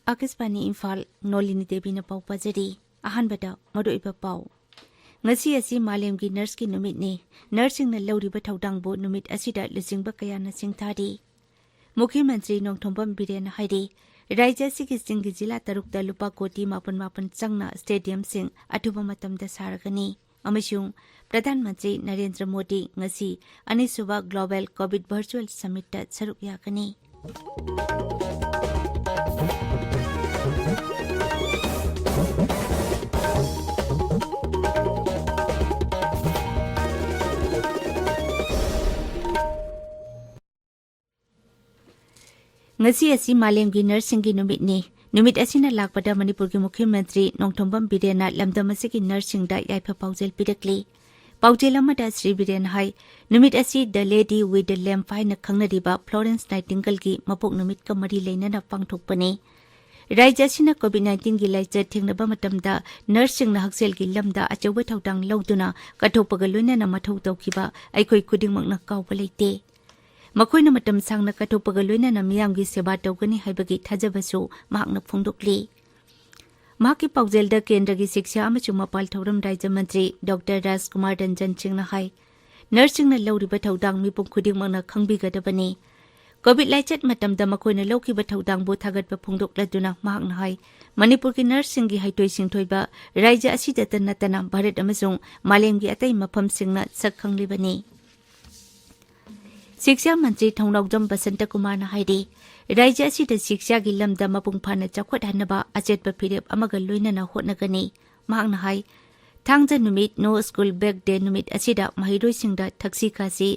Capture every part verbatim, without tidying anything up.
ꯑꯥꯀꯥꯁꯕꯥꯅꯤ ꯏꯝꯐꯥꯜ, ꯅꯣꯂꯤꯅꯤ ꯗꯦꯕꯤꯅ ꯄꯥꯎ ꯄꯥꯖꯔꯤ꯫ ꯑꯍꯥꯟꯕꯗ ꯃꯔꯨꯑꯣꯏꯕ ꯄꯥꯎ꯫ ꯉꯁꯤ ꯑꯁꯤ ꯃꯥꯂꯦꯝꯒꯤ ꯅꯔꯁꯀꯤ ꯅꯨꯃꯤꯠꯅꯤ꯫ ꯅꯔꯁꯁꯤꯡꯅ ꯂꯧꯔꯤꯕ ꯊꯧꯗꯥꯡꯕꯨ ꯅꯨꯃꯤꯠ ꯑꯁꯤꯗ ꯂꯨꯆꯤꯡꯕ ꯀꯌꯥꯅ ꯁꯤꯡꯊꯥꯔꯤ꯫ ꯃꯨꯈ꯭ꯌ ꯃꯟꯇ꯭ꯔꯤ ꯅꯣꯡꯊꯣꯝꯕꯝ ꯕꯤꯔꯦꯟꯅ ꯍꯥꯏꯔꯤ, ꯔꯥꯖ꯭ꯌ ꯑꯁꯤꯒꯤ ꯆꯤꯡꯒꯤ ꯖꯤꯂꯥ ꯇꯔꯨꯛꯇ ꯂꯨꯄꯥ ꯀꯣꯇꯤ ꯃꯥꯄꯟ ꯃꯥꯄꯟ ꯆꯪꯅ ꯁ꯭ꯇꯦꯗꯤꯌꯝꯁꯤꯡ ꯑꯊꯨꯕ ꯃꯇꯝꯗ ꯁꯥꯔꯒꯅꯤ꯫ ꯑꯃꯁꯨꯡ ꯄ꯭ꯔꯙꯥꯟ ꯃꯟꯇ꯭ꯔꯤ ꯅꯔꯦꯟꯗ꯭ꯔ ꯃꯣꯗꯤ ꯉꯁꯤ ꯑꯅꯤꯁꯨꯕ ꯒ꯭ꯂꯣꯕꯦꯜ ꯀꯣꯚꯤꯗ ꯚꯔꯆꯨꯑꯦꯜ ꯁꯃꯤꯠꯇ ꯁꯔꯨꯛ ꯌꯥꯒꯅꯤ꯫ ꯉꯁꯤ ꯑꯁꯤ ꯃꯥꯂꯦꯝꯒꯤ ꯅꯔꯁꯁꯤꯡꯒꯤ ꯅꯨꯃꯤꯠꯅꯤ꯫ ꯅꯨꯃꯤꯠ ꯑꯁꯤꯅ ꯂꯥꯛꯄꯗ ꯃꯅꯤꯄꯨꯔꯒꯤ ꯃꯨꯈ꯭ꯌ ꯃꯟꯇ꯭ꯔꯤ ꯅꯣꯡꯊꯣꯝꯕꯝ ꯕꯤꯔꯦꯟꯅ ꯂꯝꯗꯝ ꯑꯁꯤꯒꯤ ꯅꯔꯁꯁꯤꯡꯗ ꯌꯥꯏꯐ ꯄꯥꯎꯖꯦꯜ ꯄꯤꯔꯛꯂꯤ꯫ ꯄꯥꯎꯖꯦꯜ ꯑꯃꯗ ꯁ꯭ꯔꯤ ꯕꯤꯔꯦꯟꯅ ꯍꯥꯏ, ꯅꯨꯃꯤꯠ ꯑꯁꯤ The Lady with the Lamp ꯍꯥꯏꯅ ꯈꯪꯅꯔꯤꯕ ꯐ꯭ꯂꯣꯔꯦꯟꯁ ꯅꯥꯏꯇꯤꯡꯒꯜꯒꯤ ꯃꯄꯣꯛ ꯅꯨꯃꯤꯠꯀ ꯃꯔꯤ ꯂꯩꯅꯅ ꯄꯥꯡꯊꯣꯛꯄꯅꯤ꯫ ꯔꯥꯖ꯭ꯌ ꯑꯁꯤꯅ ꯀꯣꯚꯤꯗ ꯅꯥꯏꯟꯇꯤꯟꯒꯤ ꯂꯥꯏꯆꯠ ꯊꯦꯡꯅꯕ ꯃꯇꯝꯗ ꯅꯔꯁꯁꯤꯡꯅ ꯍꯛꯁꯦꯜꯒꯤ ꯂꯝꯗ ꯑꯆꯧꯕ ꯊꯧꯗꯥꯡ ꯂꯧꯗꯨꯅ ꯀꯠꯊꯣꯛꯄꯒ ꯂꯣꯏꯅꯅ ꯃꯊꯧ ꯇꯧꯈꯤꯕ ꯑꯩꯈꯣꯏ ꯈꯨꯗꯤꯡꯃꯛꯅ ꯀꯥꯎꯕ ꯂꯩꯇꯦ꯫ ꯃꯈꯣꯏꯅ ꯃꯇꯝ ꯁꯥꯡꯅ ꯀꯠꯊꯣꯛꯄꯒ ꯂꯣꯏꯅꯅ ꯃꯤꯌꯥꯝꯒꯤ ꯁꯦꯕꯥ ꯇꯧꯒꯅꯤ ꯍꯥꯏꯕꯒꯤ ꯊꯥꯖꯕꯁꯨ ꯃꯍꯥꯛꯅ ꯐꯣꯡꯗꯣꯛꯂꯤ꯫ ꯃꯍꯥꯛꯀꯤ ꯄꯥꯎꯖꯦꯜꯗ ꯀꯦꯟꯗ꯭ꯔꯒꯤ ꯁꯤꯛꯁꯥ ꯑꯃꯁꯨꯡ ꯃꯄꯥꯜ ꯊꯧꯔꯝ ꯔꯥꯖ꯭ꯌ ꯃꯟꯇ꯭ꯔꯤ ꯗꯣꯛꯇꯔ ꯔꯥꯖꯀꯨꯃꯥꯔ ꯔꯟꯖꯟ ꯁꯤꯡꯅ ꯍꯥꯏ, ꯅꯔꯁꯁꯤꯡꯅ ꯂꯧꯔꯤꯕ ꯊꯧꯗꯥꯡ ꯃꯤꯄꯨꯝ ꯈꯨꯗꯤꯡꯃꯛꯅ ꯈꯪꯕꯤꯒꯗꯕꯅꯤ꯫ ꯀꯣꯚꯤꯗ ꯂꯥꯏꯆꯠ ꯃꯇꯝꯗ ꯃꯈꯣꯏꯅ ꯂꯧꯈꯤꯕ ꯊꯧꯗꯥꯡꯕꯨ ꯊꯥꯒꯠꯄ ꯐꯣꯡꯗꯣꯛꯂꯗꯨꯅ ꯃꯍꯥꯛꯅ ꯍꯥꯏ, ꯃꯅꯤꯄꯨꯔꯒꯤ ꯅꯔꯁꯁꯤꯡꯒꯤ ꯍꯩꯊꯣꯏ ꯁꯤꯡꯊꯣꯏꯕ ꯔꯥꯖ꯭ꯌ ꯑꯁꯤꯗꯇ ꯅꯠꯇꯅ ꯚꯥꯔꯠ ꯑꯃꯁꯨꯡ ꯃꯥꯂꯦꯝꯒꯤ ꯑꯇꯩ ꯃꯐꯝꯁꯤꯡꯅ ꯁꯛ ꯈꯪꯂꯤꯕꯅꯤ꯫ ꯁꯤꯛꯁꯥ ꯃꯟꯇ꯭ꯔꯤ ꯊꯧꯅꯥꯎꯖꯝ ꯕꯁꯟꯇ ꯀꯨꯃꯥꯔꯅ ꯍꯥꯏꯔꯤ, ꯔꯥꯖ꯭ꯌ ꯑꯁꯤꯗ ꯁꯤꯛꯁꯥꯒꯤ ꯂꯝꯗ ꯃꯄꯨꯡ ꯐꯥꯅ ꯆꯥꯎꯈꯠꯍꯟꯅꯕ ꯑꯆꯦꯠꯄ ꯐꯤꯔꯦꯞ ꯑꯃꯒ ꯂꯣꯏꯅꯅ ꯍꯣꯠꯅꯒꯅꯤ꯫ ꯃꯍꯥꯛꯅ ꯍꯥꯏ, ꯊꯥꯡꯖ ꯅꯨꯃꯤꯠ No School Bag Day ꯅꯨꯃꯤꯠ ꯑꯁꯤꯗ ꯃꯍꯩꯔꯣꯏꯁꯤꯡꯗ ꯊꯛꯁꯤ ꯈꯥꯁꯤ,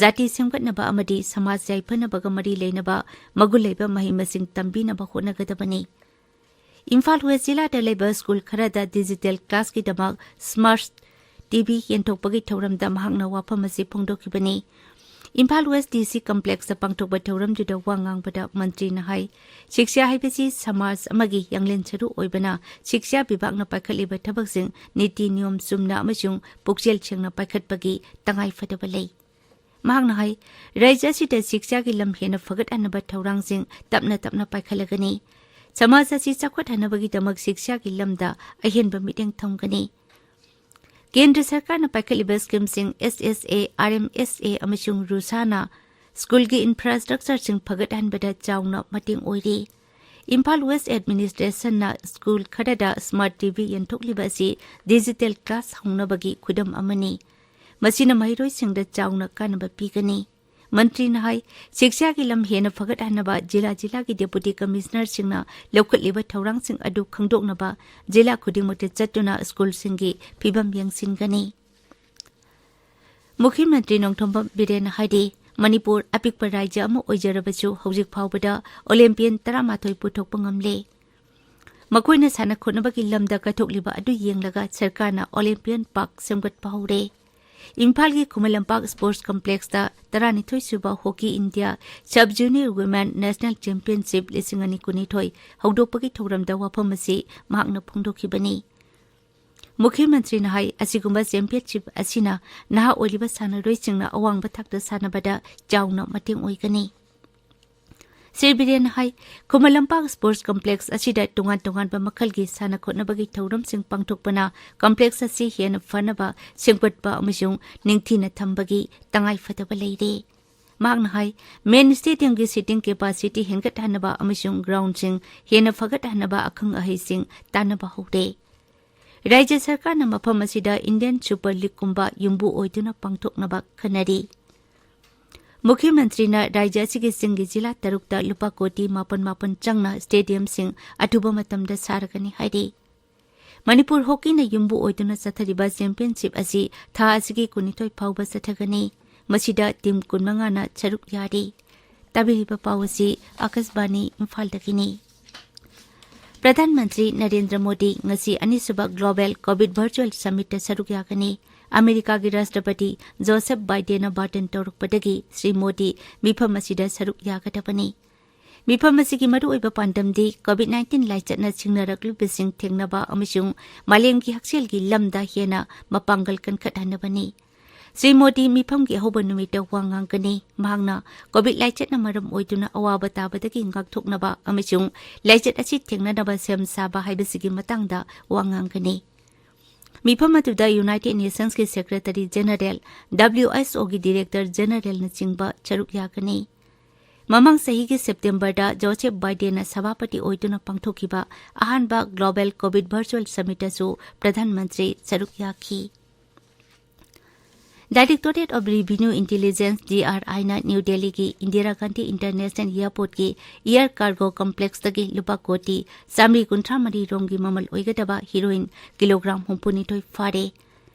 ꯖꯥꯇꯤ ꯁꯦꯝꯒꯠꯅꯕ ꯑꯃꯗꯤ ꯁꯃꯥꯖ ꯌꯥꯏꯐꯅꯕꯒ ꯃꯔꯤ ꯂꯩꯅꯕ ꯃꯒꯨꯟ ꯂꯩꯕ ꯃꯍꯩ ꯃꯁꯤꯡ ꯇꯝꯕꯤꯅꯕ ꯍꯣꯠꯅꯒꯗꯕꯅꯤ꯫ ꯏꯝꯐꯥꯜ ꯋꯦꯁ ꯖꯤꯂꯥꯗ ꯂꯩꯕ ꯁ꯭ꯀꯨꯜ ꯈꯔꯗ ꯗꯤꯖꯤꯇꯦꯜ ꯀ꯭ꯂꯥꯁꯀꯤꯗꯃꯛ ꯁ꯭ꯃꯥꯔꯠ ꯇꯤꯚꯤ ꯌꯦꯟꯊꯣꯛꯄꯒꯤ ꯊꯧꯔꯝꯗ ꯃꯍꯥꯛꯅ ꯋꯥꯐꯝ ꯑꯁꯤ ꯐꯣꯡꯗꯣꯛꯈꯤꯕꯅꯤ꯫ ꯏꯝꯐꯥꯜ ꯋꯦꯁ ꯗꯤ ꯁꯤ ꯀꯝꯄ꯭ꯂꯦꯛꯁꯇ ꯄꯥꯡꯊꯣꯛꯄ ꯊꯧꯔꯝꯗꯨꯗ ꯋꯥ ꯉꯥꯡꯕꯗ ꯃꯟꯇ꯭ꯔꯤꯅ ꯍꯥꯏ, ꯁꯤꯛꯁꯥ ꯍꯥꯏꯕꯁꯤ ꯁꯃꯥꯖ ꯑꯃꯒꯤ ꯌꯥꯡꯂꯦꯟ ꯁꯔꯨ ꯑꯣꯏꯕꯅ ꯁꯤꯛꯁꯥ ꯕꯤꯚꯥꯒꯅ ꯄꯥꯏꯈꯠꯂꯤꯕ ꯊꯕꯛꯁꯤꯡ ꯅꯤꯇꯤ ꯅꯤꯌꯣꯝ ꯆꯨꯝꯅ ꯑꯃꯁꯨꯡ ꯄꯨꯛꯆꯦꯜ ꯁꯦꯡꯅ ꯄꯥꯏꯈꯠꯄꯒꯤ ꯇꯉꯥꯏ ꯐꯗꯕ ꯂꯩ꯫ ꯃꯍꯥꯛꯅ ꯍꯥꯏ, ꯔꯥꯖ꯭ꯌ ꯑꯁꯤꯗ ꯁꯤꯛꯁꯥꯒꯤ ꯂꯝ ꯍꯦꯟꯅ ꯐꯒꯠꯍꯟꯅꯕ ꯊꯧꯔꯥꯡꯁꯤꯡ ꯇꯞꯅ ꯇꯞꯅ ꯄꯥꯏꯈꯠꯂꯒꯅꯤ꯫ ꯁꯃꯥꯖ ꯑꯁꯤ ꯆꯥꯎꯈꯠꯍꯟꯅꯕꯒꯤꯗꯃꯛ ꯁꯤꯛꯁꯥꯒꯤ ꯂꯝꯗ ꯑꯍꯦꯟꯕ ꯃꯤꯠꯌꯦꯡ ꯊꯝꯒꯅꯤ꯫ ꯀꯦꯟꯗ꯭ꯔ ꯁꯔꯀꯥꯔꯅ ꯄꯥꯏꯈꯠꯂꯤꯕ ꯁ꯭ꯀꯤꯝꯁꯤꯡ ꯑꯦꯁ ꯑꯦꯁ ꯑꯦ, ꯑꯥꯔ ꯑꯦꯝ ꯑꯦꯁ ꯑꯦ ꯑꯃꯁꯨꯡ ꯔꯨꯁꯥꯅ ꯁ꯭ꯀꯨꯜꯒꯤ ꯏꯟꯐ꯭ꯔꯥꯁ꯭ꯇ꯭ꯔꯛꯆꯔꯁꯤꯡ ꯐꯒꯠꯍꯟꯕꯗ ꯆꯥꯎꯅ ꯃꯇꯦꯡ ꯑꯣꯏꯔꯤ꯫ ꯏꯝꯐꯥꯜ ꯋꯦꯁ ꯑꯦꯗꯃꯤꯅꯤꯁꯇ꯭ꯔꯦꯁꯟꯅ ꯁ꯭ꯀꯨꯜ ꯈꯔꯗ ꯁ꯭ꯃꯥꯔꯠ ꯇꯤ ꯚꯤ ꯌꯦꯟꯊꯣꯛꯂꯤꯕ ꯑꯁꯤ ꯗꯤꯖꯤꯇꯦꯜ ꯀ꯭ꯂꯥꯁ ꯍꯧꯅꯕꯒꯤ ꯈꯨꯗꯝ ꯑꯃꯅꯤ꯫ ꯃꯁꯤꯅ ꯃꯍꯩꯔꯣꯏꯁꯤꯡꯗ ꯆꯥꯎꯅ ꯀꯥꯟꯅꯕ ꯄꯤꯒꯅꯤ꯫ ꯃꯟꯇ꯭ꯔꯤꯅ ꯍꯥꯏ, ꯁꯤꯛꯁꯥꯒꯤ ꯂꯝ ꯍꯦꯟꯅ ꯐꯒꯠꯍꯟꯅꯕ ꯖꯤꯂꯥ ꯖꯤꯂꯥꯒꯤ ꯗꯦꯄꯨꯇꯤ ꯀꯃꯤꯁꯅꯔꯁꯤꯡꯅ ꯂꯧꯈꯠꯂꯤꯕ ꯊꯧꯔꯥꯡꯁꯤꯡ ꯑꯗꯨ ꯈꯪꯗꯣꯛꯅꯕ ꯖꯤꯂꯥ ꯈꯨꯗꯤꯡꯃꯛꯇ ꯆꯠꯇꯨꯅ ꯁ꯭ꯀꯨꯜꯁꯤꯡꯒꯤ ꯐꯤꯕꯝ ꯌꯦꯡꯁꯤꯟꯒꯅꯤ꯫ ꯃꯨꯈ꯭ꯌ ꯃꯟꯇ꯭ꯔꯤ ꯅꯣꯡꯊꯣꯝꯕꯝ ꯕꯤꯔꯦꯟꯅ ꯍꯥꯏꯔꯤ, ꯃꯅꯤꯄꯨꯔ ꯑꯄꯤꯛꯄ ꯔꯥꯖ꯭ꯌ ꯑꯃ ꯑꯣꯏꯖꯔꯕꯁꯨ ꯍꯧꯖꯤꯛ ꯐꯥꯎꯕꯗ ꯑꯣꯂꯦꯝꯄꯤꯌꯟ ꯇꯔꯥꯃꯥꯊꯣꯏ ꯄꯨꯊꯣꯛꯄ ꯉꯝꯂꯦ꯫ ꯃꯈꯣꯏꯅ ꯁꯥꯟꯅ ꯈꯣꯠꯅꯕꯒꯤ ꯂꯝꯗ ꯀꯠꯊꯣꯛꯂꯤꯕ ꯑꯗꯨ ꯌꯦꯡꯂꯒ ꯁꯔꯀꯥꯔꯅ ꯑꯣꯂꯦꯝꯄꯤꯌꯟ ꯄꯥꯔꯛ ꯁꯦꯝꯒꯠꯄ ꯍꯧꯔꯦ꯫ ꯏꯝꯐꯥꯜꯒꯤ ꯈꯨꯃꯟ ꯂꯝꯄꯥꯛ ꯁ꯭ꯄꯣꯔꯠꯁ ꯀꯝꯄ꯭ꯂꯦꯛꯁꯇ ꯇꯔꯥꯅꯤꯊꯣꯏ ꯁꯨꯕ hockey India sub junior women national championship ꯂꯤꯁꯤꯡ ꯑꯅꯤ ꯀꯨꯟꯅꯤꯊꯣꯏ ꯍꯧꯗꯣꯛꯄꯒꯤ ꯊꯧꯔꯝꯗ ꯋꯥꯐꯝ ꯑꯁꯤ ꯃꯍꯥꯛꯅ ꯐꯣꯡꯗꯣꯛꯈꯤꯕꯅꯤ꯫ ꯃꯨꯈ꯭ꯌ ꯃꯟꯇ꯭ꯔꯤꯅ ꯍꯥꯏ, ꯑꯁꯤꯒꯨꯝꯕ ꯆꯦꯝꯄꯤꯌꯟꯁꯤꯞ ꯑꯁꯤꯅ ꯅꯍꯥ ꯑꯣꯏꯔꯤꯕ ꯁꯥꯟꯅꯔꯣꯏꯁꯤꯡꯅ ꯑꯋꯥꯡꯕ ꯊꯥꯛꯇ ꯁꯥꯟꯅꯕꯗ ꯆꯥꯎꯅ ꯃꯇꯦꯡ ꯑꯣꯏꯒꯅꯤ꯫ ꯁ꯭ꯔꯤ ꯕꯤꯔꯦꯟꯅ ꯍꯥꯏ, ꯈꯨꯃꯟ ꯂꯝꯄꯥꯛ ꯁ꯭ꯄꯣꯔꯠꯁ ꯀꯝꯄ꯭ꯂꯦꯛꯁ ꯑꯁꯤꯗ ꯇꯣꯉꯥꯟ ꯇꯣꯉꯥꯟꯕ ꯃꯈꯜꯒꯤ ꯁꯥꯟꯅ ꯈꯣꯠꯅꯕꯒꯤ ꯊꯧꯔꯝꯁꯤꯡ ꯄꯥꯡꯊꯣꯛꯄꯅ ꯀꯝꯄ꯭ꯂꯦꯛꯁ ꯑꯁꯤ ꯍꯦꯟꯅ ꯐꯅꯕ ꯁꯦꯝꯒꯠꯄ ꯑꯃꯁꯨꯡ ꯅꯤꯡꯊꯤꯅ ꯊꯝꯕꯒꯤ ꯇꯉꯥꯏꯐꯗꯕ ꯂꯩꯔꯦ꯫ ꯃꯍꯥꯛꯅ ꯍꯥꯏ, ꯃꯦꯟ ꯁ꯭ꯇꯦꯗꯤꯌꯝꯒꯤ ꯁꯤꯇꯤꯡ ꯀꯦꯄꯥꯁꯤꯇꯤ ꯍꯦꯟꯒꯠꯍꯟꯅꯕ ꯑꯃꯁꯨꯡ ꯒ꯭ꯔꯥꯎꯟꯁꯤꯡ ꯍꯦꯟꯅ ꯐꯒꯠꯍꯟꯅꯕ ꯑꯈꯪ ꯑꯍꯩꯁꯤꯡ ꯇꯥꯟꯅꯕ ꯍꯧꯔꯦ꯫ ꯔꯥꯖ꯭ꯌ ꯁꯔꯀꯥꯔꯅ ꯃꯐꯝ ꯑꯁꯤꯗ ꯏꯟꯗꯤꯌꯟ ꯁꯨꯄꯔ ꯂꯤꯒꯀꯨꯝꯕ ꯌꯨꯝꯕꯨ ꯑꯣꯏꯗꯨꯅ ꯄꯥꯡꯊꯣꯛꯅꯕ ꯈꯟꯅꯔꯤ꯫ ꯃꯨꯈ꯭ꯌ ꯃꯟꯇ꯭ꯔꯤꯅ ꯔꯥꯖ꯭ꯌ ꯑꯁꯤꯒꯤ ꯆꯤꯡꯒꯤ ꯖꯤꯂꯥ ꯇꯔꯨꯛꯇ ꯂꯨꯄꯥ ꯀꯣꯇꯤ ꯃꯥꯄꯟ ꯃꯥꯄꯟ ꯆꯪꯅ ꯁ꯭ꯇꯦꯗꯤꯌꯝꯁꯤꯡ ꯑꯊꯨꯕ ꯃꯇꯝꯗ ꯁꯥꯔꯒꯅꯤ ꯍꯥꯏꯔꯤ꯫ ꯃꯅꯤꯄꯨꯔ ꯍꯣꯀꯤꯅ ꯌꯨꯝꯕꯨ ꯑꯣꯏꯗꯨꯅ ꯆꯠꯊꯔꯤꯕ ꯆꯦꯝꯄꯤꯌꯟꯁꯤꯞ ꯑꯁꯤ ꯊꯥ ꯑꯁꯤꯒꯤ ꯀꯨꯟꯅꯤꯊꯣꯏ ꯐꯥꯎꯕ ꯆꯠꯊꯒꯅꯤ꯫ ꯃꯁꯤꯗ ꯇꯤꯝ ꯀꯨꯟꯃꯉꯥꯅ ꯁꯔꯨꯛ ꯌꯥꯔꯤ꯫ ꯇꯥꯕꯤꯔꯤꯕ ꯄꯥꯎ ꯑꯁꯤ ꯑꯥꯀꯥꯁꯕꯥꯅꯤ ꯏꯝꯐꯥꯜꯗꯒꯤꯅꯤ꯫ ꯄ꯭ꯔꯙꯥꯟ ꯃꯟꯇ꯭ꯔꯤ ꯅꯔꯦꯟꯗ꯭ꯔ ꯃꯣꯗꯤ ꯉꯁꯤ ꯑꯅꯤꯁꯨꯕ ꯒ꯭ꯂꯣꯕꯦꯜ ꯀꯣꯚꯤꯗ ꯚꯔꯆꯨꯑꯦꯜ ꯁꯃꯤꯠꯇ ꯁꯔꯨꯛ ꯌꯥꯒꯅꯤ꯫ ꯑꯃꯦꯔꯤꯀꯥꯒꯤ ꯔꯥꯁꯇ꯭ꯔꯄꯇꯤ ꯖꯣꯁꯦꯐ ꯕꯥꯏꯗꯦꯟꯅ ꯕꯥꯔꯇꯟ ꯇꯧꯔꯛꯄꯗꯒꯤ ꯁ꯭ꯔꯤ ꯃꯣꯗꯤ ꯃꯤꯐꯝ ꯑꯁꯤꯗ ꯁꯔꯨꯛ ꯌꯥꯒꯗꯕꯅꯤ꯫ ꯃꯤꯐꯝ ꯑꯁꯤꯒꯤ ꯃꯔꯨꯑꯣꯏꯕ ꯄꯥꯟꯗꯝꯗꯤ ꯀꯣꯚꯤꯗ ꯅꯥꯏꯟꯇꯤꯟ ꯂꯥꯏꯆꯠꯅ ꯁꯤꯡꯅꯔꯛꯂꯤꯕꯁꯤꯡ ꯊꯦꯡꯅꯕ ꯑꯃꯁꯨꯡ ꯃꯥꯂꯦꯝꯒꯤ ꯍꯛꯁꯦꯜꯒꯤ ꯂꯝꯗ ꯍꯦꯟꯅ ꯃꯄꯥꯡꯒꯜ ꯀꯟꯈꯠꯍꯟꯅꯕꯅꯤ꯫ ꯁ꯭ꯔꯤ ꯃꯣꯗꯤ ꯃꯤꯐꯝꯒꯤ ꯑꯍꯧꯕ ꯅꯨꯃꯤꯠꯇ ꯋꯥ ꯉꯥꯡꯒꯅꯤ꯫ ꯃꯍꯥꯛꯅ ꯀꯣꯚꯤꯗ ꯂꯥꯏꯆꯠꯅ ꯃꯔꯝ ꯑꯣꯏꯗꯨꯅ ꯑꯋꯥꯕ ꯇꯥꯕꯗꯒꯤ ꯉꯥꯛꯊꯣꯛꯅꯕ ꯑꯃꯁꯨꯡ ꯂꯥꯏꯆꯠ ꯑꯁꯤ ꯊꯦꯡꯅꯅꯕ ꯁꯦꯝ ꯁꯥꯕ ꯍꯥꯏꯕꯁꯤꯒꯤ ꯃꯇꯥꯡꯗ ꯋꯥ ꯉꯥꯡꯒꯅꯤ꯫ ꯃꯤꯐꯝ ꯑꯗꯨꯗ ꯌꯨꯅꯥꯏꯇꯦꯗ ꯅꯦꯁꯟꯁꯀꯤ ꯁꯦꯀ꯭ꯔꯦꯇꯔꯤ ꯖꯦꯅꯔꯦꯜ, ꯗꯕ꯭ꯂꯤꯎ ꯑꯩꯆ ꯑꯣꯒꯤ ꯗꯤꯔꯦꯛꯇꯔ ꯖꯦꯅꯔꯦꯜꯅꯆꯤꯡꯕ ꯁꯔꯨꯛ ꯌꯥꯒꯅꯤ꯫ ꯃꯃꯥꯡ ꯆꯍꯤꯒꯤ ꯁꯦꯞꯇꯦꯝꯕꯔꯗ ꯖꯣꯁꯦꯐ ꯕꯥꯏꯗꯦꯟꯅ ꯁꯚꯥꯄꯇꯤ ꯑꯣꯏꯗꯨꯅ ꯄꯥꯡꯊꯣꯛꯈꯤꯕ ꯑꯍꯥꯟꯕ Global COVID Virtual Summitꯇꯁꯨ Pradhan Mantri ꯁꯔꯨꯛ ꯌꯥꯈꯤ꯫ Directorate of Revenue Intelligence, D R ꯑꯥꯏꯅ ꯅ꯭ꯌꯨ ꯗꯦꯜꯂꯤꯒꯤ ꯏꯟꯗꯤꯔꯥ ꯒꯥꯟꯙꯤ ꯏꯟꯇꯔꯅꯦꯁꯅꯦꯜ ꯑꯦꯌꯔꯄꯣꯔꯠꯀꯤ ꯑꯦꯌꯔ ꯀꯥꯔꯒꯣ ꯀꯝꯄ꯭ꯂꯦꯛꯁꯇꯒꯤ ꯂꯨꯄꯥ ꯀꯣꯇꯤ ꯆꯥꯃꯔꯤ ꯀꯨꯟꯊ꯭ꯔꯥ ꯃꯔꯤ ꯔꯣꯝꯒꯤ ꯃꯃꯜ ꯑꯣꯏꯒꯗꯕ ꯍꯤꯔꯣꯏꯟ ꯀꯤꯂꯣꯒ꯭ꯔꯥꯝ ꯍꯨꯝꯐꯨꯅꯤꯊꯣꯏ ꯐꯥꯔꯦ꯫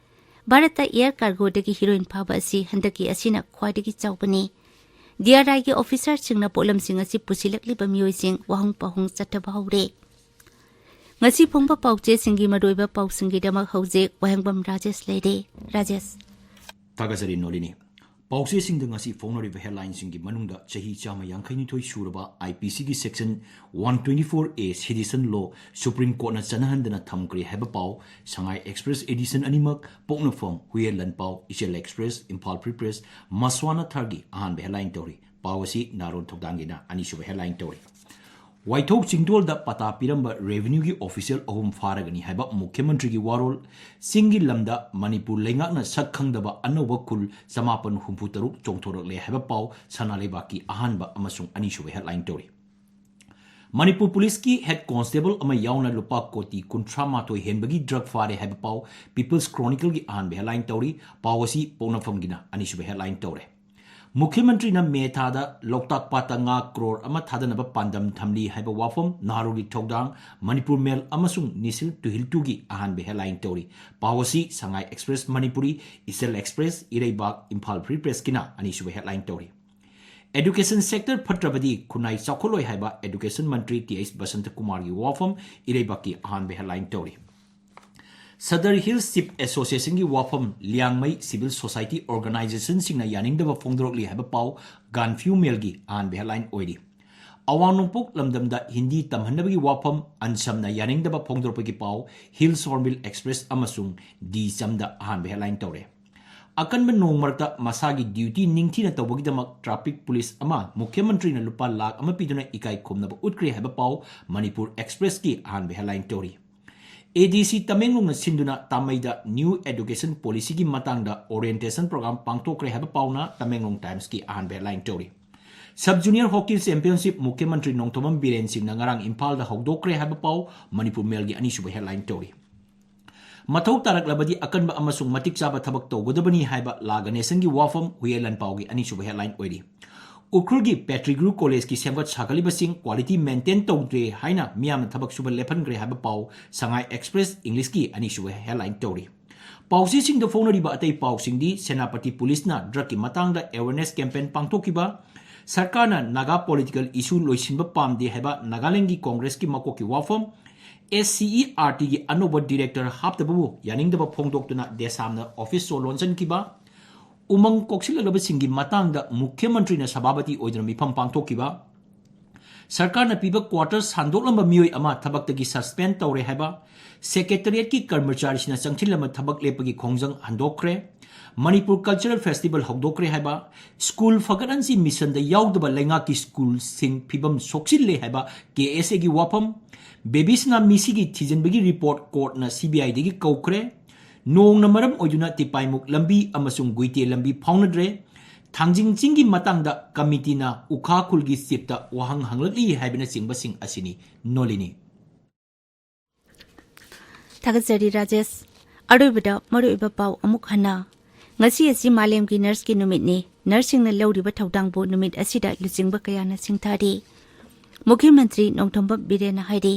ꯚꯥꯔꯠꯇ ꯑꯦꯌꯔ ꯀꯥꯔꯒꯣꯗꯒꯤ ꯍꯤꯔꯣꯏꯟ ꯐꯥꯕ ꯑꯁꯤ ꯍꯟꯗꯛꯀꯤ ꯑꯁꯤꯅ ꯈ꯭ꯋꯥꯏꯗꯒꯤ ꯆꯥꯎꯕꯅꯤ꯫ ꯗꯤ ꯑꯥꯔ ꯑꯥꯏꯒꯤ ꯑꯣꯐꯤꯁꯥꯔꯁꯤꯡꯅ ꯄꯣꯠꯂꯝꯁꯤꯡ ꯑꯁꯤ ꯄꯨꯁꯤꯜꯂꯛꯂꯤꯕ ꯃꯤꯑꯣꯏꯁꯤꯡ ꯋꯥꯍꯪ ꯄꯥꯎꯍꯪ ꯆꯠꯊꯕ ꯍꯧꯔꯦ꯫ ꯉꯁꯤ ꯐꯣꯡꯕ ꯄꯥꯎꯆꯦꯁꯤꯡꯒꯤ ꯃꯔꯨꯑꯣꯏꯕ ꯄꯥꯎꯁꯤꯡꯒꯤꯗꯃꯛ ꯍꯧꯖꯤꯛ ꯋꯥꯍꯦꯡꯕꯝ ꯔꯥꯖꯦꯁ ꯂꯩꯔꯦ꯫ ꯔꯥꯖꯦꯁ꯫ ꯊꯥꯒꯠꯆꯔꯤ ꯅꯣꯂꯤꯅꯤ꯫ ꯄꯥꯎꯆꯦꯁꯤꯡꯗ ꯉꯁꯤ ꯐꯣꯡꯅꯔꯤꯕ ꯍꯦꯗꯂꯥꯏꯟꯁꯤꯡꯒꯤ ꯃꯅꯨꯡꯗ ꯆꯍꯤ ꯆꯥꯝꯃ ꯌꯥꯡꯈꯩꯅꯤꯊꯣꯏ ꯁꯨꯔꯕ ꯑꯥꯏ ꯄꯤ ꯁꯤꯒꯤ ꯁꯦꯛꯁꯟ ꯋꯥꯟ ꯇ꯭ꯋꯦꯟꯇꯤ ꯐꯣꯔ ꯑꯦ ꯁꯤꯇꯤꯖꯟ ꯂꯣ ꯁꯨꯄ꯭ꯔꯤꯝ ꯀꯣꯔꯠꯅ ꯆꯠꯅꯍꯟꯗꯅ ꯊꯝꯈ꯭ꯔꯦ ꯍꯥꯏꯕ ꯄꯥꯎ, ꯁꯉꯥꯏ ꯑꯦꯛꯁꯄ꯭ꯔꯦꯁ ꯑꯦꯗꯤꯁꯟ ꯑꯅꯤꯃꯛ, ꯄꯣꯛꯅꯐꯝ, ꯍꯨꯌꯦꯟ ꯂꯟꯄꯥꯎ, ꯏꯆꯦꯜ ꯑꯦꯛꯁꯄ꯭ꯔꯦꯁ, ꯏꯝꯐꯥꯜ ꯐ꯭ꯔꯤ ꯄ꯭ꯔꯦꯁ, ꯃꯁ꯭ꯋꯥꯅꯥ ꯊꯥꯔꯒꯤ ꯑꯍꯥꯟꯕ ꯍꯦꯗꯂꯥꯏꯟ ꯇꯧꯔꯤ꯫ ꯄꯥꯎ ꯑꯁꯤ ꯅꯥꯔꯣꯟ ꯊꯧꯗꯥꯡꯒꯤꯅ ꯑꯅꯤꯁꯨꯕ ꯍꯦꯗꯂꯥꯏꯟ ꯇꯧꯔꯤ꯫ ꯋꯥꯏꯊꯧ ꯆꯤꯡꯗꯣꯜꯗ ꯄꯇꯥ ꯄꯤꯔꯝꯕ ꯔꯦꯚꯤꯅ꯭ꯌꯨꯒꯤ ꯑꯣꯐꯤꯁꯤꯌꯦꯜ ꯑꯍꯨꯝ ꯐꯥꯔꯒꯅꯤ ꯍꯥꯏꯕ ꯃꯨꯈ꯭ꯌꯃꯟꯇ꯭ꯔꯤꯒꯤ ꯋꯥꯔꯣꯜ꯫ ꯆꯤꯡꯒꯤ ꯂꯝꯗ ꯃꯅꯤꯄꯨꯔ ꯂꯩꯉꯥꯛꯅ ꯁꯛ ꯈꯪꯗꯕ ꯑꯅꯧꯕ ꯈꯨꯜ ꯆꯃꯥꯄꯟ ꯍꯨꯝꯐꯨ ꯇꯔꯨꯛ ꯆꯣꯡꯊꯣꯔꯛꯂꯦ ꯍꯥꯏꯕ ꯄꯥꯎ ꯁꯅꯥ ꯂꯩꯕꯥꯛꯀꯤ ꯑꯍꯥꯟꯕ ꯑꯃꯁꯨꯡ ꯑꯅꯤꯁꯨꯕ ꯍꯦꯗꯂꯥꯏꯟ ꯇꯧꯔꯤ꯫ ꯃꯅꯤꯄꯨꯔ ꯄꯨꯂꯤꯁꯀꯤ ꯍꯦꯗ ꯀꯣꯟꯁꯇꯦꯕꯜ ꯑꯃ ꯌꯥꯎꯅ ꯂꯨꯄꯥ ꯀꯣꯇꯤ ꯀꯨꯟꯊ꯭ꯔꯥ ꯃꯥꯊꯣꯏ ꯍꯦꯟꯕꯒꯤ ꯗ꯭ꯔꯒ ꯐꯥꯔꯦ ꯍꯥꯏꯕ ꯄꯥꯎ ꯄꯤꯄꯜꯁ ꯀ꯭ꯔꯣꯅꯤꯀꯜꯒꯤ ꯑꯍꯥꯟꯕ ꯍꯦꯗꯂꯥꯏꯟ ꯇꯧꯔꯤ꯫ ꯄꯥꯎ ꯑꯁꯤ ꯄꯣꯛꯅꯐꯝꯒꯤꯅ ꯑꯅꯤꯁꯨꯕ ꯍꯦꯗꯂꯥꯏꯟ ꯇꯧꯔꯦ꯫ ꯃꯨꯈ꯭ꯌꯃꯟꯇ꯭ꯔꯤꯅ ꯃꯦ ꯊꯥꯗ ꯂꯣꯛꯇꯥꯛ ꯄꯥꯠꯇ ꯉꯥ ꯀ꯭ꯔꯣꯔ ꯑꯃ ꯊꯥꯗꯅꯕ ꯄꯥꯟꯗꯝ ꯊꯝꯂꯤ ꯍꯥꯏꯕ ꯋꯥꯐꯝ ꯅꯍꯥꯔꯣꯜꯒꯤ ꯊꯧꯗꯥꯡ, ꯃꯅꯤꯄꯨꯔ ꯃꯦꯜ ꯑꯃꯁꯨꯡ ꯅꯤꯁꯤꯜ ꯇꯨꯍꯤꯜꯇꯨꯒꯤ ꯑꯍꯥꯟꯕ ꯍꯦꯗꯂꯥꯏꯟ ꯇꯧꯔꯤ꯫ ꯄꯥꯎ ꯑꯁꯤ ꯁꯉꯥꯏ ꯑꯦꯛꯁꯄ꯭ꯔꯦꯁ ꯃꯅꯤꯄꯨꯔꯤ, ꯏꯆꯦꯜ ꯑꯦꯛꯁꯄ꯭ꯔꯦꯁ, ꯏꯔꯩꯕꯥꯛ, ꯏꯝꯐꯥꯜ ꯐ꯭ꯔꯤ ꯄ꯭ꯔꯦꯁꯀꯤꯅ ꯑꯅꯤꯁꯨꯕ ꯍꯦꯗꯂꯥꯏꯟ ꯇꯧꯔꯤ꯫ ꯑꯦꯗꯨꯀꯦꯁꯟ ꯁꯦꯛꯇꯔ ꯐꯠꯇ꯭ꯔꯕꯗꯤ ꯈꯨꯟꯅꯥꯏ ꯆꯥꯎꯈꯠꯂꯣꯏ ꯍꯥꯏꯕ ꯑꯦꯗꯨꯀꯦꯁꯟ ꯃꯟꯇ꯭ꯔꯤ ꯇꯤ ꯑꯩꯆ ꯕꯁꯟꯇ ꯀꯨꯃꯥꯔꯒꯤ ꯋꯥꯐꯝ ꯏꯔꯩꯕꯥꯛꯀꯤ ꯑꯍꯥꯟꯕ ꯍꯦꯗꯂꯥꯏꯟ ꯇꯧꯔꯤ꯫ ꯁꯗꯔ ꯍꯤꯜꯁ ꯆꯤꯞ ꯑꯦꯁꯣꯁꯤꯌꯦꯁꯟꯒꯤ ꯋꯥꯐꯝ, ꯂꯤꯌꯥꯡꯃꯩ ꯁꯤꯚꯤꯜ ꯁꯣꯁꯥꯏꯇꯤ ꯑꯣꯔꯒꯅꯥꯏꯖꯦꯁꯟꯁꯤꯡꯅ ꯌꯥꯅꯤꯡꯗꯕ ꯐꯣꯡꯗꯣꯔꯛꯂꯤ ꯍꯥꯏꯕ ꯄꯥꯎ ꯒꯥꯟꯐ꯭ꯌꯨ ꯃꯦꯜꯒꯤ ꯑꯍꯥꯟꯕ ꯍꯦꯗꯂꯥꯏꯟ ꯑꯣꯏꯔꯤ꯫ ꯑꯋꯥꯡ ꯅꯣꯡꯄꯣꯛ ꯂꯝꯗꯝꯗ ꯍꯤꯟꯗꯤ ꯇꯝꯍꯟꯅꯕꯒꯤ ꯋꯥꯐꯝ ꯑꯟꯁꯝꯅ ꯌꯥꯅꯤꯡꯗꯕ ꯐꯣꯡꯗꯣꯔꯛꯄꯒꯤ ꯄꯥꯎ ꯍꯤꯜꯁ ꯍꯣꯔꯟꯕꯤꯜ ꯑꯦꯛꯁꯄ꯭ꯔꯦꯁ ꯑꯃꯁꯨꯡ ꯗꯤ ꯆꯝꯗ ꯑꯍꯥꯟꯕ ꯍꯦꯗꯂꯥꯏꯟ ꯇꯧꯔꯦ꯫ ꯑꯀꯟꯕ ꯅꯣꯡ ꯃꯔꯛꯇ ꯃꯁꯥꯒꯤ duty ꯅꯤꯡꯊꯤꯅ ꯇꯧꯕꯒꯤꯗꯃꯛ traffic police ꯑꯃ ꯃꯨꯈ꯭ꯌ ꯃꯟꯇ꯭ꯔꯤꯅ ꯂꯨꯄꯥ ꯂꯥꯈ ꯑꯃ ꯄꯤꯗꯨꯅ ꯏꯀꯥꯏ ꯈꯨꯝꯅꯕ ꯎꯠꯈ꯭ꯔꯦ ꯍꯥꯏꯕ ꯄꯥꯎ ꯃꯅꯤꯄꯨꯔ Expressꯀꯤ ꯑꯍꯥꯟꯕ headline ꯇꯧꯔꯤ꯫ ADC ꯇꯃꯦꯡꯂꯣꯡꯅ ꯁꯤꯟꯗꯨꯅ ꯇꯥꯃꯩꯗ new education policyꯒꯤ ꯃꯇꯥꯡꯗ orientation program ꯄꯥꯡꯊꯣꯛꯈ꯭ꯔꯦ ꯍꯥꯏꯕ ꯄꯥꯎꯅ ꯇꯃꯦꯡꯂꯣꯡ Timesꯀꯤ ꯑꯍꯥꯟꯕ headline ꯇꯧꯔꯤ꯫ Sub Junior Hockey Championship ꯃꯨꯈ꯭ꯌ ꯃꯟꯇ꯭ꯔꯤ ꯅꯣꯡꯊꯣꯝꯕꯝ ꯕꯤꯔꯦꯟ ꯁꯤꯡꯅ ꯉꯔꯥꯡ ꯏꯝꯐꯥꯜꯗ ꯍꯧꯗꯣꯛꯈ꯭ꯔꯦ ꯍꯥꯏꯕ ꯄꯥꯎ ꯃꯅꯤꯄꯨꯔ ꯃꯦꯜꯒꯤ ꯑꯅꯤꯁꯨꯕ headline ꯇꯧꯔꯤ꯫ ꯃꯊꯧ ꯇꯥꯔꯛꯂꯕꯗꯤ ꯑꯀꯟꯕ ꯑꯃꯁꯨꯡ ꯃꯇꯤꯛ ꯆꯥꯕ ꯊꯕꯛ ꯇꯧꯒꯗꯕꯅꯤ ꯍꯥꯏꯕ ꯂꯥ ꯒꯅꯦꯁꯟꯒꯤ ꯋꯥꯐꯝ ꯍꯨꯌꯦꯟ ꯂꯥꯟꯄꯥꯎꯒꯤ ꯑꯅꯤꯁꯨꯕ headline ꯑꯣꯏꯔꯤ꯫ ꯎꯈ꯭ꯔꯨꯜꯒꯤ ꯄꯦꯇ꯭ꯔꯤꯒ꯭ꯔꯨ ꯀꯣꯂꯦꯖꯀꯤ ꯁꯦꯝꯒꯠ ꯁꯥꯒꯠꯂꯤꯕꯁꯤꯡ quality maintain ꯇꯧꯗ꯭ꯔꯦ ꯍꯥꯏꯅ ꯃꯤꯌꯥꯝꯅ ꯊꯕꯛ ꯁꯨꯕ ꯂꯦꯞꯍꯟꯈ꯭ꯔꯦ ꯍꯥꯏꯕ ꯄꯥꯎ ꯁꯉꯥꯏ Express Englishꯀꯤ ꯑꯅꯤꯁꯨꯕ headline ꯇꯧꯔꯤ꯫ ꯄꯥꯎꯆꯦꯁꯤꯡꯗ ꯐꯣꯡꯅꯔꯤꯕ ꯑꯇꯩ ꯄꯥꯎꯁꯤꯡꯗꯤ ꯁꯦꯅꯥꯄꯇꯤ ꯄꯨꯂꯤꯁꯅ drugꯀꯤ ꯃꯇꯥꯡꯗ awareness campaign ꯄꯥꯡꯊꯣꯛꯈꯤꯕ, ꯁꯔꯀꯥꯔꯅ ꯅꯥꯒꯥ political issue ꯂꯣꯏꯁꯤꯟꯕ ꯄꯥꯝꯗꯦ ꯍꯥꯏꯕ ꯅꯥꯒꯥꯂꯦꯟꯗꯒꯤ ꯀꯣꯡꯒ꯭ꯔꯦꯁꯀꯤ ꯃꯀꯣꯛꯀꯤ ꯋꯥꯐꯝ, SCERTꯒꯤ ꯑꯅꯧꯕ director ꯍꯥꯞꯇꯕꯕꯨ ꯌꯥꯅꯤꯡꯗꯕ ꯐꯣꯡꯗꯣꯛꯇꯨꯅ ꯗꯦꯁꯥꯝꯅ office ꯁꯣ ꯂꯣꯟꯁꯤꯟꯈꯤꯕ, ꯎꯃꯪ ꯀꯣꯛꯁꯤꯜꯂꯛꯂꯕꯁꯤꯡꯒꯤ ꯃꯇꯥꯡꯗ ꯃꯨꯈ꯭ꯌ ꯃꯟꯇ꯭ꯔꯤꯅ ꯁꯚꯥꯄꯇꯤ ꯑꯣꯏꯗꯨꯅ ꯃꯤꯐꯝ ꯄꯥꯡꯊꯣꯛꯈꯤꯕ, ꯁꯔꯀꯥꯔꯅ ꯄꯤꯕ quarter ꯁꯥꯟꯗꯣꯛꯂꯝꯕ ꯃꯤꯑꯣꯏ ꯑꯃ ꯊꯕꯛꯇꯒꯤ suspend ꯇꯧꯔꯦ ꯍꯥꯏꯕ, secretariatꯀꯤ ꯀꯔꯃꯆꯥꯔꯤꯁꯤꯡꯅ ꯆꯪꯁꯤꯜꯂꯝꯕ ꯊꯕꯛ ꯂꯦꯞꯄꯒꯤ ꯈꯣꯡꯖꯪ ꯍꯟꯗꯣꯛꯈ꯭ꯔꯦ, ꯃꯅꯤꯄꯨꯔ cultural festival ꯍꯧꯗꯣꯛꯈ꯭ꯔꯦ ꯍꯥꯏꯕ, ꯁ꯭ꯀꯨꯜ ꯐꯒꯠꯍꯟꯁꯤ ꯃꯤꯁꯟꯗ ꯌꯥꯎꯗꯕ ꯂꯩꯉꯥꯛꯀꯤ ꯁ꯭ꯀꯨꯜꯁꯤꯡ ꯐꯤꯕꯝ ꯁꯣꯛꯆꯤꯜꯂꯦ ꯍꯥꯏꯕ KSAꯒꯤ ꯋꯥꯐꯝ, ꯕꯦꯕꯤꯁꯅꯥ ꯃꯤꯁꯤꯒꯤ ꯊꯤꯖꯤꯟꯕꯒꯤ report courtꯅ CBIꯗꯒꯤ ꯀꯧꯈ꯭ꯔꯦ, ꯅꯣꯡꯅ ꯃꯔꯝ ꯑꯣꯏꯗꯨꯅ ꯇꯤꯄꯥꯏꯃꯨꯛ ꯂꯝꯕꯤ ꯑꯃꯁꯨꯡ ꯒꯨꯏꯇꯦ ꯂꯝꯕꯤ ꯐꯥꯎꯅꯗ꯭ꯔꯦ, ꯊꯥꯡꯖꯤꯡ ꯆꯤꯡꯒꯤ ꯃꯇꯥꯡꯗ committeeꯅ ꯎꯈꯥ ꯈꯨꯜꯒꯤ chiefꯇ ꯋꯥꯍꯪ ꯍꯪꯂꯛꯂꯤ ꯍꯥꯏꯕꯅꯆꯤꯡꯕꯁꯤꯡ ꯑꯁꯤꯅꯤ꯫ ꯅꯣꯂꯤꯅꯤ꯫ ꯊꯥꯒꯠꯆꯔꯤ ꯔꯥꯖꯦꯁ꯫ ꯑꯔꯣꯏꯕꯗ ꯃꯔꯨꯑꯣꯏꯕ ꯄꯥꯎ ꯑꯃꯨꯛ ꯍꯟꯅ꯫ ꯉꯁꯤ ꯑꯁꯤ ꯃꯥꯂꯦꯝꯒꯤ ꯅꯔꯁꯀꯤ ꯅꯨꯃꯤꯠꯅꯤ꯫ ꯅꯔꯁꯁꯤꯡꯅ ꯂꯧꯔꯤꯕ ꯊꯧꯗꯥꯡꯕꯨ ꯅꯨꯃꯤꯠ ꯑꯁꯤꯗ ꯂꯨꯆꯤꯡꯕ ꯀꯌꯥꯅ ꯁꯤꯡꯊꯥꯔꯤ꯫ ꯃꯨꯈ꯭ꯌ ꯃꯟꯇ꯭ꯔꯤ ꯅꯣꯡꯊꯣꯝꯕꯝ ꯕꯤꯔꯦꯟꯅ ꯍꯥꯏꯔꯤ,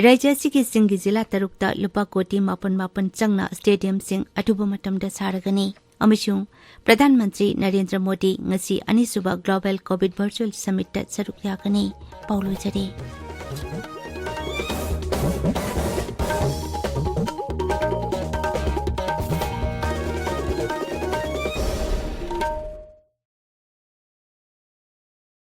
ꯔꯥꯖ꯭ꯌ ꯑꯁꯤꯒꯤ ꯆꯤꯡꯒꯤ ꯖꯤꯂꯥ ꯇꯔꯨꯛꯇ ꯂꯨꯄꯥ ꯀꯣꯇꯤ ꯃꯥꯄꯟ ꯃꯥꯄꯟ ꯆꯪꯅ stadiumꯁꯤꯡ ꯑꯊꯨꯕ ꯃꯇꯝꯗ ꯁꯥꯔꯒꯅꯤ ꯑꯃꯁꯨꯡ ꯄ꯭ꯔꯙꯥꯟ ꯃꯟꯇ꯭ꯔꯤ ꯅꯔꯦꯟꯗ꯭ꯔ ꯃꯣꯗꯤ ꯉꯁꯤ ꯑꯅꯤꯁꯨꯕ Global COVID Virtual Summitꯇ ꯁꯔꯨꯛ ꯌꯥꯒꯅꯤ꯫ ꯄꯥꯎ ꯂꯣꯏꯖꯔꯦ꯫